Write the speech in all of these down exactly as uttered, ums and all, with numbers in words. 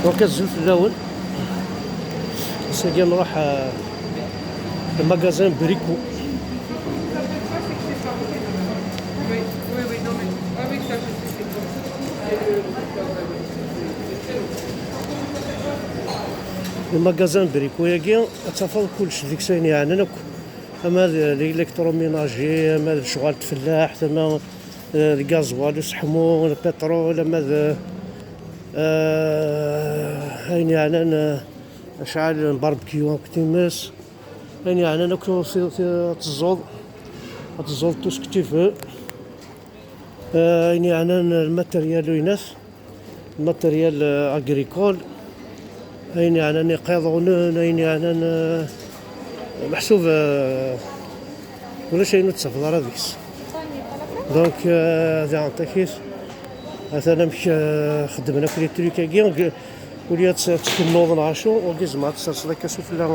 Donc, azul fell-awen. Ass-agi nruḥ, euh, le magasin Brico. Le magasin Brico-agi, ad tafeḍ kullec deg-s ayen yeɛnan akk. Ama d l'électroménager, ama d lecɣal n tfellaḥt, ama, euh, le gasoil, useḥmu, le pétrole, ama d, euh, ayen yeɛnan, euh, acɛal n barbecue akked times. Ayen yeɛnan akk ti-, ti-, ad teẓẓuḍ, ad teẓẓuḍ tout ce que tu veux. Euh, ayen yeɛnan lmateryal uynas, lmateryal, euh, agricole, ayen yeɛnan iqiḍunen, ayen yeɛnan, euh, meḥsub, euh, ulac ayen ur d-tafeḍ ara deg-s. Donc, euh, diɣen takit, atan amek, euh, xeddmen akk les trucs-agi. Uli ad tt-, ad tt-tennuḍ neɣ acu, wagi tzemreḍ ad tt-terseḍ akka sufella,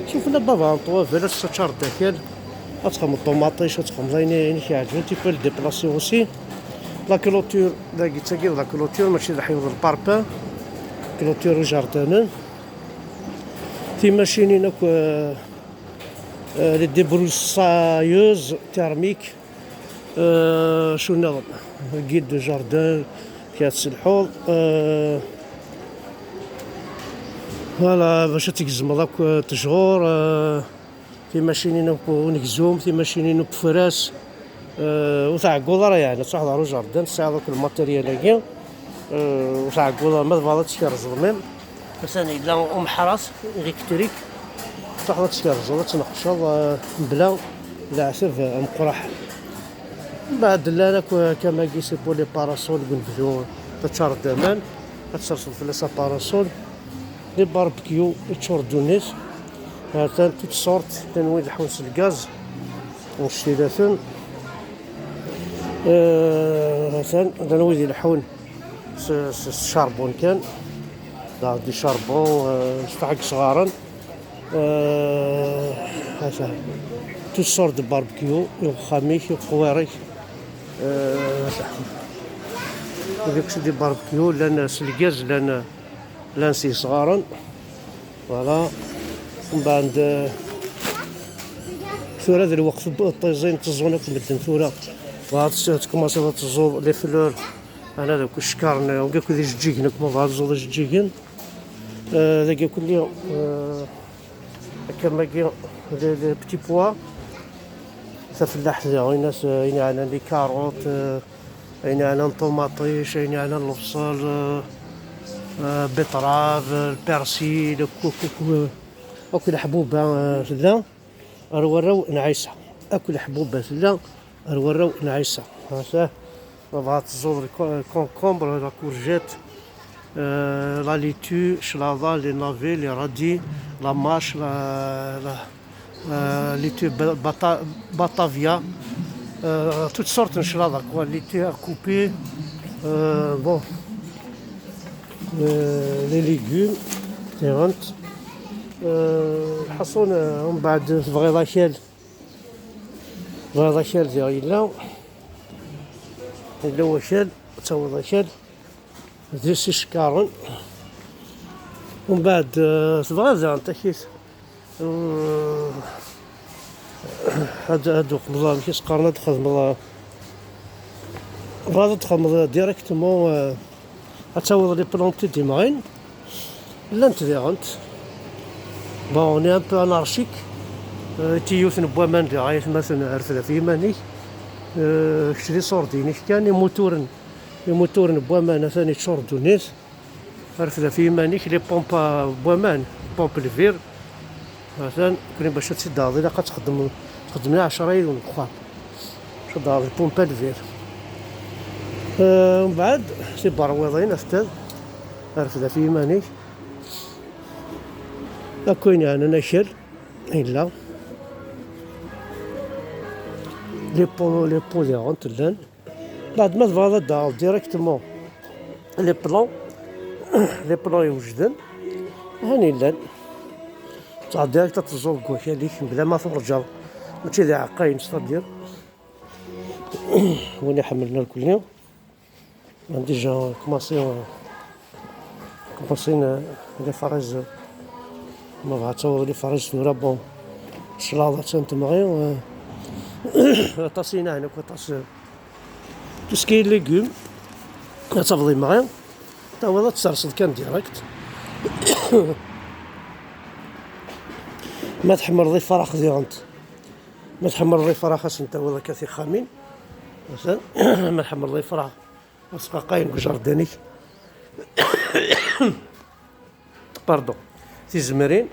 sufella baba n ṭwabel, ad tt-teččareḍ d akal, ad txedmeḍ ṭumaṭic, ad txedmeḍ ayen, ayen i k-iɛeǧben, tu peux le déplacer aussi. La clôture, dagi d tagi d la clôture, mačči d leḥyuḍ, le parpaing, clôture ijardinen. Timacinin akk, euh, euh, les débroussailleuses thermiques. Euh, acu nniḍen? Guide de jardin, kra tesselḥuḍ. Euh, voilà, bac ad tgezmeḍ akk, euh, ttjur, euh, timacinin akk n unegzum, timacinin akk n ufras. Euh, ur tɛegguḍ ara, yeɛni, ad truḥeḍ ɣer ujardin, tesɛiḍ akk lmateryal-agi. Euh, ur tɛegguḍ ara, ma tebɣiḍ ad tkerrzeḍ même. Atan yella umeḥras électrique, truḥeḍ ad tkerrzeḍ, ad tneqceḍ, euh, mebla leɛtab ameqqraḥ. Mbeɛd llan akk kamagi, c'est pour les parasols deg unebdu, taččart d aman, ad tserseḍ fell-as aparasol. Les barbecues, yeččur ddunit. Atan toutes sortes, llan wid ileḥḥun s lgaz, annect-ilaten. Euh, atan, llan wid ileḥḥun s, s, s charbon kan. Daɣ di charbon, euh, s tḥegg sɣaren. Euh, atan. Toutes sortes de barbecue, i uxxam-ik, i uqwiṛ-ik. Euh, atan. Ad yekcem di barbecue, llan s lgaz, llan, llan s yesɣaren. Voilà. Mbeɛd, euh, tura d lweqt n tiẓin, tteẓẓun akk medden tura. Bɣa ad tt-, tkumaṣiḍ ad teẓẓuḍ les fleurs. Ana d akk icekkaṛen, wagi akk d ijeǧǧigen, akk ma bɣa ad teẓẓuḍ ijeǧǧigen. Euh, dagi akk-nni, euh, akka magi, les, les petits pois. Tafellaḥt diɣ, ayen as-, ayen yeɛnan les carottes, euh, ayen yeɛnan ṭumaṭic, ayen yeɛnan lebṣel, euh, euh, betterave, euh, persil, akk, akk, akk, akk leḥbuba, euh, tella. Ar warraw n Ɛisa. Akk leḥbuba tella ar warraw n Ɛisa. Ata, ma bɣa ad teẓẓuḍ le co-, concombre, la courgette, euh, la laitue, claḍa, les navets, les radis, la mâche, la, la, euh, laitue ba-, bata-, batavia, euh, toutes sortes n claḍa, quoi, laitue à couper, euh, bon, euh, les légumes, diɣen. Euh, lḥaṣun, euh, mbeɛd tebɣiḍ akal, tebɣiḍ akal diɣ yella, yella wakal, ad tawiḍ akal, d icekkaṛen. Mbeɛd, euh, tebɣiḍ diɣen takit, euh, ad, ad uqmeḍ, amek i s-qqaren, ad txedmeḍ, euh, tebɣiḍ ad txedmeḍ directement, euh, ad tawiḍ les plantes i d-imɣin, llant diɣent. Bon, on est un peu anarchique. Euh, ti yiwet n waman diɣ, ay atmaten, rfed ɣef yiman-ik. Euh, kečč d iṣurdiyen-ik kan, imuturen, imuturen n waman atan yeččur ddunit. Rfed ɣef yiman-ik, les pompes n waman, pompe levure. Atan, kuni bac ad tt-id-taɣeḍ, ilaq ad txedmeḍ, txedmem ɛecra yid-wen deg uxxam. Bac ad taɣeḍ pompe à levure. Euh, mbeɛd, tiberwiḍin, aftal, rfed ɣef yiman-ik. Akk ayen yeɛnan akal, yella. Les pots, les pots diɣen llan. Mbeɛd ma tebɣiḍ ad d-taɣeḍ directement les plants, les plants iwejden, han llan. Tɛeddiḍ direct ad teẓẓuḍ deg wakal-ik, mebla ma turǧaḍ. Mačči d iɛeqqayen, c'est-à-dire. Win iḥemmlen irkelli. Déjà, commencé, euh, Ṭasin, euh, les fraises. Ma bɣa ad taweḍ les fraises tura, bon, claḍ attan temɣi, euh, aṭas i nɛen akk, aṭas, euh, tout ce qui est légumes, ad tafeḍ imɣi, tawiḍ ad tserseḍ kan direct. Ma tḥemmleḍ ifrax diɣent, ma tḥemmleḍ ifrax ad sen-tawiḍ akka tixxamin, ma tḥemmleḍ ifrax ad sqaqayen deg ujerdan-ik. Pardon. Tizemrin,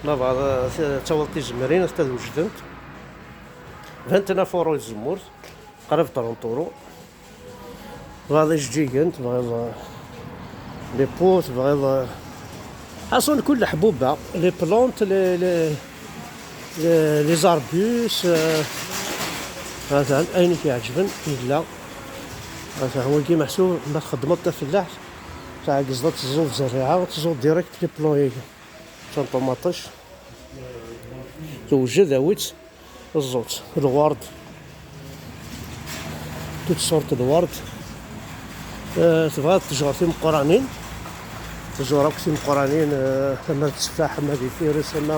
ma bɣa ad tawiḍ tizemrin, ad wejdent. Vingt-neuf euros i tzemmurt, qrib trente euros. Tebɣiḍ ijeǧǧigen, tebɣiḍ, euh, les pois, tebɣiḍ, euh, ḥaṣun kul leḥbuba, les plantes, les, les, les, les arbustes, euh, atan, ayen i k-iɛeǧben, yella. Atan, wagi meḥsub, ma txeddmeḍ tafellaḥt, tɛeggzeḍ ad teẓẓuḍ zerriɛa, ad teẓẓuḍ direct les plants-agi. Atan ṭumaṭic. Tewjed, awi-tt, ẓẓu-tt. Lwerd. Toutes sortes de lwerd. Eh, tebɣiḍ ttjur timeqqranin? Ttjur akk timeqqranin, eh, ama d tteffaḥ, ama d ifires, ama,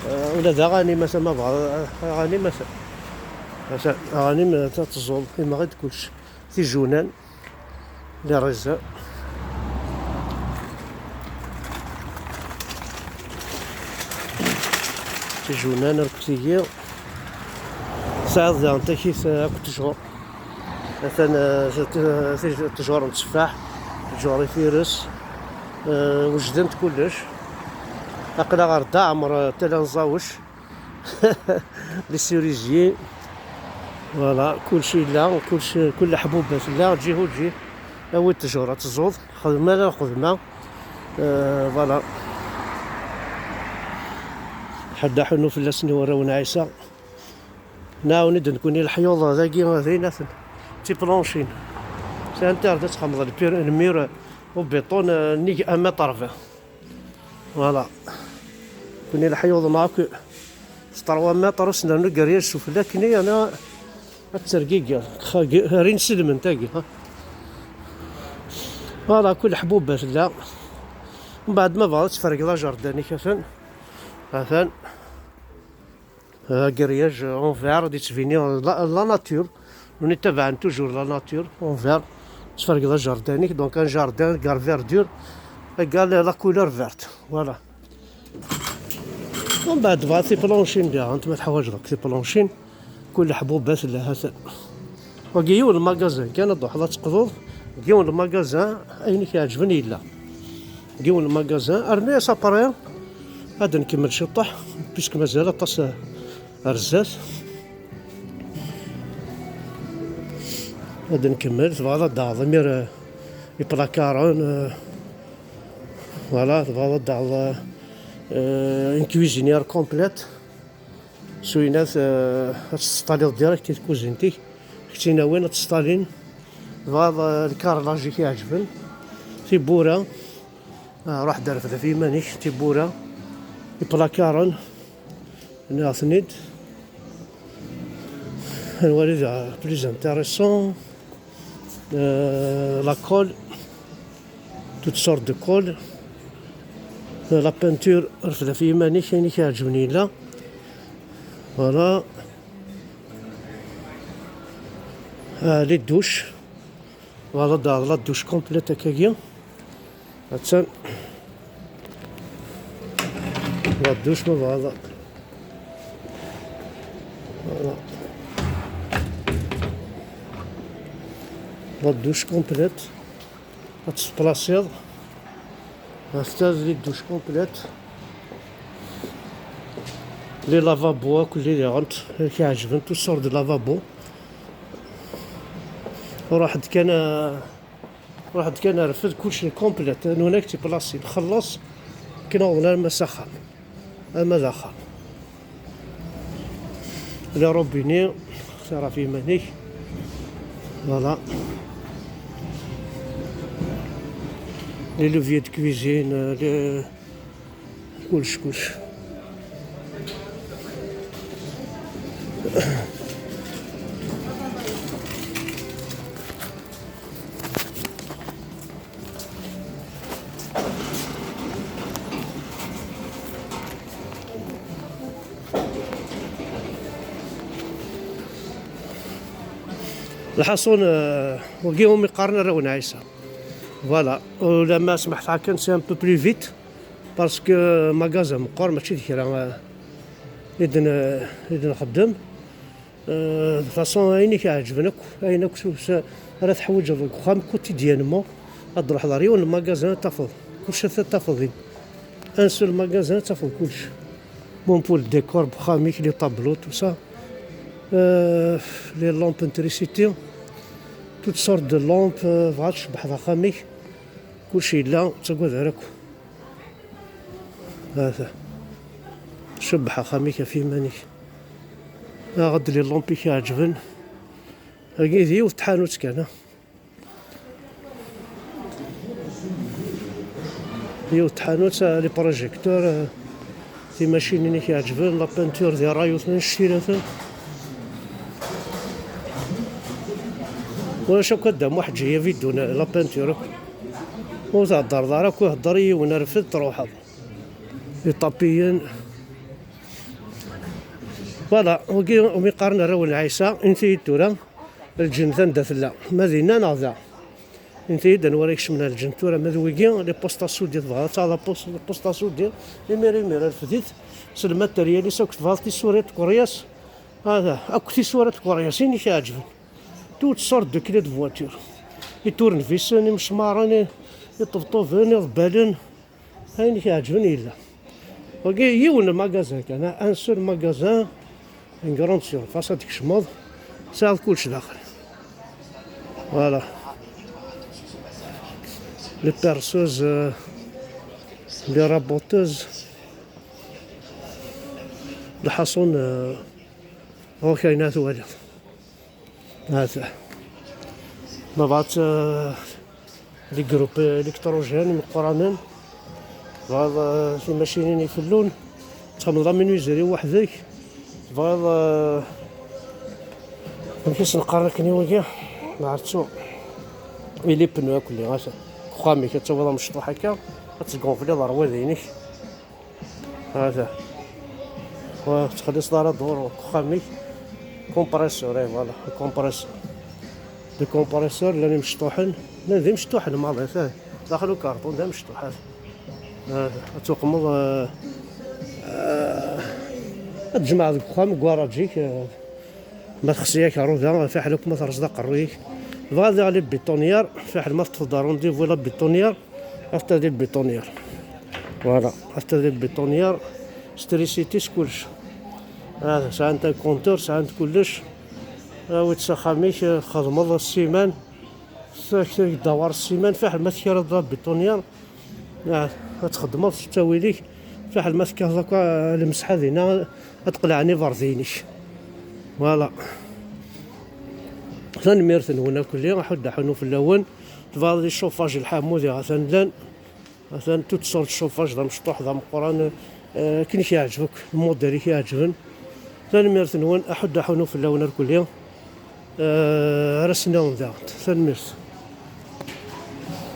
eh, ula d aɣanim, ata ma bɣiḍ, eh, aɣanim, ata, ata, aɣanim, eh, ad teẓẓuḍ, imɣi-d kullec. Tijunan. Les raisins. Tijunan akked tigi. Tesɛiḍ daɣen takit akked ttjur. Atan, eh, t-, t-, ttjur n tteffaḥ, ttjur ifires, eh, wejdent kullec. Aql-aɣ ɣer Dda Ɛmer, eh, Tala Nẓawec. Les cerisiers. Voilà, kullec yella, kullec, kul leḥbuba tella, ǧih u ǧih. Awi ttjur ad teẓẓuḍ, xdem ala lxedma. Euh, voilà. Ḥedd aḥunnu fell-asen i warraw n Ɛisa. Nɛawen-id nekkni leḥyuḍ dagi, d aynaten. D tiplancin. C'est interdit ad txedmeḍ le pur-, le mur au béton, euh, nnig un mètre vingt. Voilà. Kuni leḥyuḍ-nneɣ akk s trois mètres, ur s-nernu grillage sufella, akken i ana ad tergigi. Xa-, g-, rin sedmen tagi, ha. Voilà, kul ḥbuba tella. Mbeɛd ma bɣiḍ ad tfergeḍ ajerdan-ik, atan. Atan. Agriage en vert, ad yettbini la, la nature. Nous, nettabaɛen toujours la nature, en vert. Tfergeḍ ajerdan-ik, donc un jardin, gar verdure, égale la couleur verte. Voilà. Mbeɛd bɣa tiplancin diɣen, ma teḥwaǧeḍ akk tiplancin, kul leḥbuba tella, ha-t-an. Wagi yiwen n magasin kan, ad truḥeḍ ad teqḍuḍ, deg yiwen n magasin, ayen i k-iɛeǧben yella. Deg yiwen n magasin, rnu-yas après, ad nkemmel ciṭṭaḥ, puisque mazal aṭas ar zdat. Ad nkemmel, tebɣiḍ ad d-taɣeḍ imir, eh, iplakaren, eh, voilà, tebɣiḍ ad d-taɣeḍ, eh, une cuisinière complète. S uyennat, eh, ad testaliḍ direct i tkuzint-ik. Keččini win ad testalin. Tebɣiḍ, eh, lkarlaj i k-iɛeǧben. Tiwwura. Ah, ruḥ-d rfed ɣef yiman-ik. Tiwwura. Iplakaren. Nniɣ-ten-id. Ad nwali d plus intéressant. Eh, la colle. Toutes sortes de colle. La peinture, rfed ɣef yiman-ik, ayen i k-iɛeǧben yella. Voilà. Ah, les douches. Voilà, la, la douche complète akkagi. Attan. La douche, ma bɣiḍ. Voilà. La douche complète. Ad tesplasiḍ. Hasta les douches complètes. Les lavabos akk lli diɣent, ad k-iɛeǧben, toutes sortes de lavabos. Ruḥ-d kan, ruḥ-d kan rfed kulci complet, nuna-k tiplasin, xelleṣ, akken awḍen arma s axxam. Ama d axxam. Le robinet, xtir ɣef yiman-ik. Voilà. Les leviers de cuisine, les, kullec, kullec. Lḥaṣun, euh, wagi umi qqaren arraw n Ɛisa. Voilà. Ulamma smaḥet akken, c'est un peu plus vite, parce que magasin meqqer, mačči d kra, euh, i d-n-, i d-nxeddem. Euh, de façon, ayen i k-iɛeǧben akk, ayen akk s-, s-, ara teḥwiǧeḍ deg uxxam, quotidiennement, ad d-truḥeḍ ɣer yiwen n magasin, ad tafeḍ. Kullec ad tafeḍ din. Un seul magasin, ad tafeḍ kullec. Bon, pour le décor, uxxam-ik, les tableaux, tout ça. Euh, les lampes électricité. Toutes sortes de lampes, euh, bɣa tcebbḥeḍ axxam-ik. Kullec yella, ur ttagad ara akk. Ata. Cebbeḥ axxam-ik ɣef yiman-ik. Aɣ-d les lampes i k-iɛeǧben. Agi d yiwet tḥanut kan, ha? Yiwet tḥanut, ah, les projecteurs, ah, timacinin i k-iɛeǧben, la peinture des rayos n cciraten. Ulac akk adda muḥeǧǧi ya vidun la peinture akk. Ur theddreḍ ara akk, ihedder i yiwen rfed truḥeḍ. Iṭapiyen. Voilà, wagi umi qqaren arraw n Ɛisa, inti-yi-d tura, lǧennet anda tella, ma dinna neɣ da. Inti-yi-d anwa ara ikecmen ar lǧennet tura, ma d wigi, les postes à souder, tebɣa ad taɣeḍ apos-, les postes à souder, imir imir rfed-it, s lmateryal-is akk, tebɣa tisura n tkeryas, hada, akk tisura n tkeryas, ayen i k-iɛeǧben. Toutes sortes de clés de voiture. Iturnbisen, imesmaren, i-, iṭebṭuben, iḍebbalen. Ayen i k-iɛeǧben yella. Wagi yiwen n magasin kan, un seul magasin, une grande surface, ad tkecmeḍ, tesɛiḍ kullec daxel. Voilà. Les perceuses, euh, les raboteuses. Lḥaṣun, euh, ɣur-k ayen ara twaliḍ. Hata. Ma bɣaḍ, euh, les groupes électrogènes imeqqranen, tebɣiḍ, euh, timacinin ifellun, txedmeḍ amenuiserie weḥd-k, tebɣiḍ, euh, amek i sen-qqaren akken i wigi? Neɛrettu. Ili pneu akk-, lli ɣas deg uxxam-ik ad tawiḍ amecṭuḥ akka, ad tesgunfliḍ ɣer wad-inek. Hada. Wa tettxelliṣeḍ ara dur deg uxxam-ik. Compresseur, eh, voilà, compresseur. Des compresseurs llan imecṭuḥen, llan d imecṭuḥen maḍi, eh. Daxel ukarṭun d amecṭuḥ, hada. Hada. Ad tuqmeḍ, eh, eh, ad tjemɛeḍ deg uxxam, deg ugaṛaj-ik, eh, ma texsi-yak ṛṛuda, fiḥel akk ma terẓeḍ aqerruy-ik. Tebɣa diɣ les bétonnières, fiḥel ma teṭṭfeḍ rendez-vous la bétonnière. Hata des bétonnières. Voilà, hata des bétonnières. Électricité s kullec. Hada, sɛant un compteur, sɛant kullec. Awi-tt s axxam-ik, txedmeḍ ssiman. Dak dawar ssiman, fiḥel ma tkreḍ la bétonnière. Ah, ad txedmeḍ s ttawil-ik. Fiḥel ma tekkateḍ akk, ah, lemseḥ dinna, ad qelɛen iberdiyen-ik. Voilà. Tanemmirt-nwen akk-, lli aḥuddu aḥunnu fell-awen. Tebɣiḍ les chauffages, lḥamu diɣ atan llan. Atan toutes sortes de chauffage, d amecṭuḥ, d ameqqran, eh, akken i k-iɛǧeb akk, lmudell i k-iɛeǧben. Tanemmirt-nwen, aḥuddu aḥunnu fell-awen irkelli. Eh, ar ass-nniḍen daɣen. Tanemmirt.